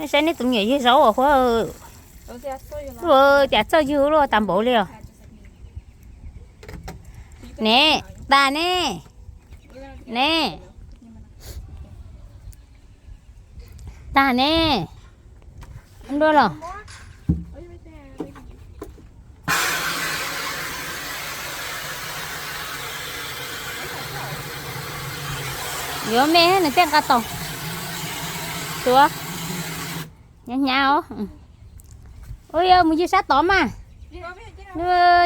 Saib nej tus me nyuam ywg zaub os Huab. Ua cas txawj ywg luaj tas npaum li os. Ne, tas ne. Ne, tas ne. Dua los. Yuav me nws thiaj nqa tau. Tuav, hnyav hnyav os. Ua yog mus ywg sab tod mas.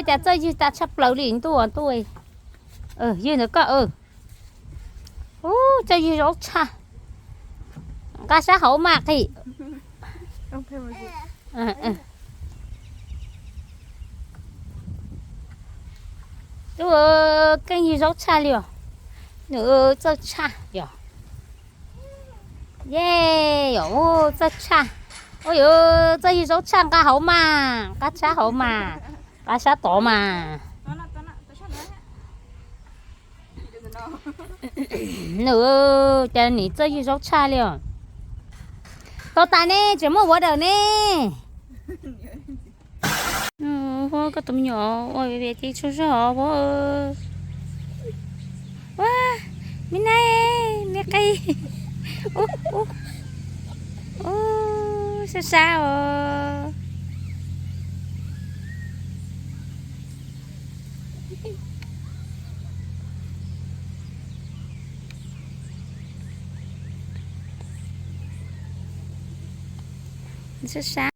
Cas txawj ywg tas tshaj plaws li ntuj ntuj. Ywg ntawd koj. Ub, txawj ywg zaub tshaj. Nqa sab hauv mas qis. Tub, keej ywg zaub tshaj li os. Nws txawj tshaj yom. Ye, yom, txawj tshaj. Ua yog txawj ywg zaub tshaj nqa hauv mas, nqa sab hauv mas, nqa sab tod mas. Nws cas nim txawj ywg zaub tshaj li os. Tau tas ne, tseem muaj vuav dawm ne. Huab, koj tus me nyuam ua vias ces tsaug zog os Huab. Ua, me nab, me qe. Ub, ub, ub, sab sab os. Sab sab.